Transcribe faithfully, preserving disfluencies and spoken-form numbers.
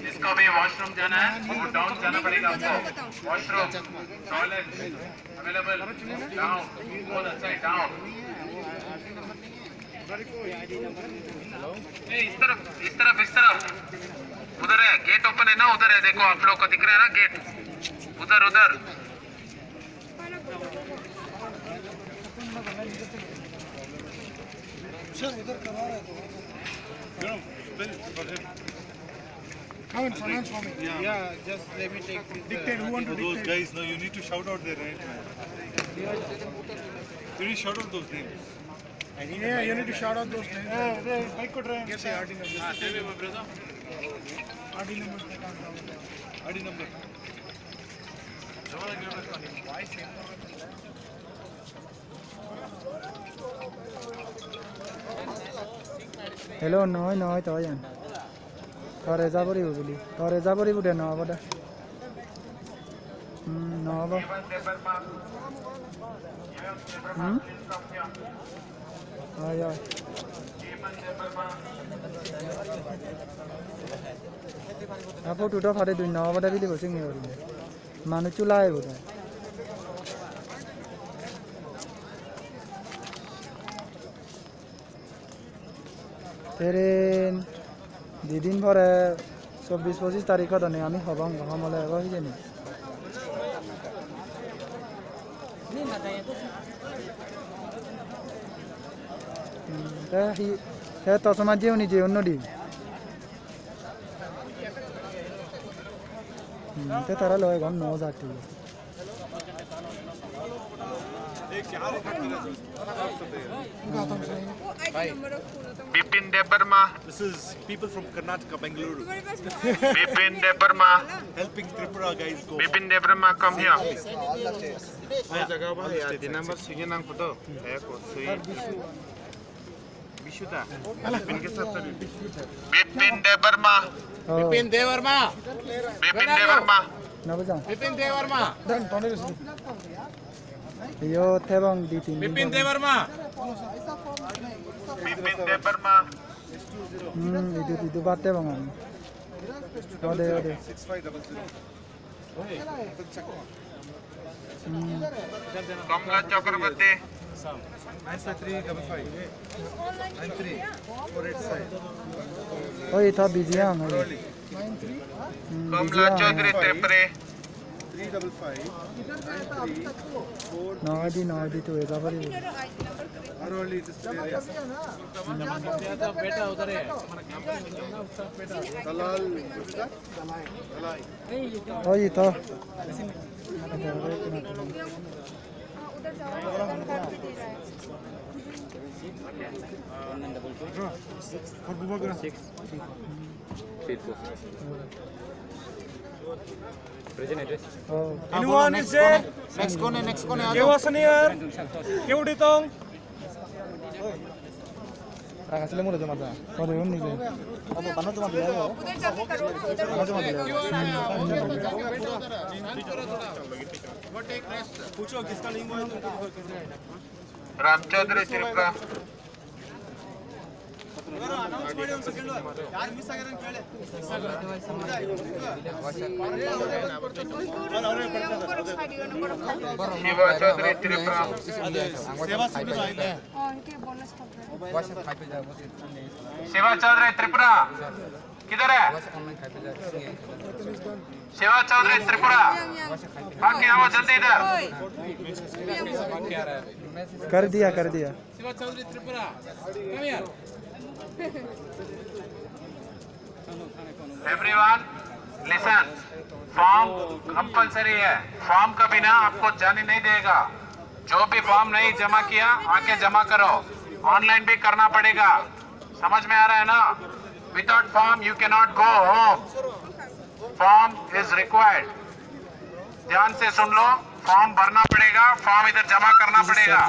जिसको भी वॉशरूम जाना है, वो डाउन जाना पड़ेगा आपको। वॉशरूम, टॉयलेट अवेलेबल, डाउन, वो दैट साइड, डाउन। ए, इस तरफ, इस तरफ, इस तरफ। उधर है, गेट ओपन है ना, उधर है, देखो आप लोग को दिख रहा है ना गेट, उधर, उधर। सर, उधर करवा रहे थे। Come and pronounce for me. Yeah, just let me take this. Dictate, who want to dictate? Those guys, no, you need to shout out their name. You need to shout out those names. Yeah, you need to shout out those names. Get the R D number. R D number. R D number. Hello, noi, noi, to yan. Tore jabori buli. Tore jabori bude no abada. Hmm, no abo. Hmm? Oi, oi. Apo tuto phade dui no abada bili bosing ni ori. Manu chulai bo da. Teren didin pore chobbish pochish tarikh hodone ami hobong go homole ego hijeni. Hmm, te hi, te tosoma jeuni jeun nodi. Hmm, te tara loi gon no jati. Bipin Debbarma. This is people from Karnataka, Bengaluru. Bipin Debbarma. Helping Tripura guys go. Bipin Debbarma, come here. All the states. All the states. Di number sini nang photo. Bishu da. Bipin ke sab tabi. Bipin Debbarma. Oh. Bipin Debbarma. Bipin Debbarma. Nabo jang. Bipin Debbarma. Dan tone resi. Yo thebong di tin. Bipin Debbarma. Bipin Debbarma. Hmm, idu idu bat thebong ani. Ode ode. Six five double zero. Hmm. Kamla Chakraborty. Nine five three double five. Nine three four eight five. Oi, tha busy ang. Hmm, busy Kamla ang. Chaudhary Tripura. Three double five nine three four. No, I did, no, I did too. It's already. Arohali district area. Dalal. Oh, ये तो। Anyone is there? Next kone, next kone, आ जाओ। Kewa senior? Kewa ditong? Rang asli mula joma da. Kau dah ni je. Apa panah cuma dia? Panah cuma dia. पूछो किसका लिंग है तुमको। राम चौधरी त्रिपुरा। शिवा चौधरी त्रिपुरा। सेवा सिंह। शिवा चौधरी त्रिपुरा किधर है? शिवा चौधरी त्रिपुरा, बाकी आओ जल्दी इधर। कर दिया, कर दिया। शिवा चौधरी Tripura, come here। Everyone, listen, form compulsory है। Form का बिना आपको जाने नहीं देगा। जो भी form नहीं जमा किया, आके जमा करो। Online भी करना पड़ेगा। समझ में आ रहा है ना? Without form, you cannot go home. Form is required. ध्यान से सुन लो, form भरना पड़ेगा, form इधर जमा करना पड़ेगा।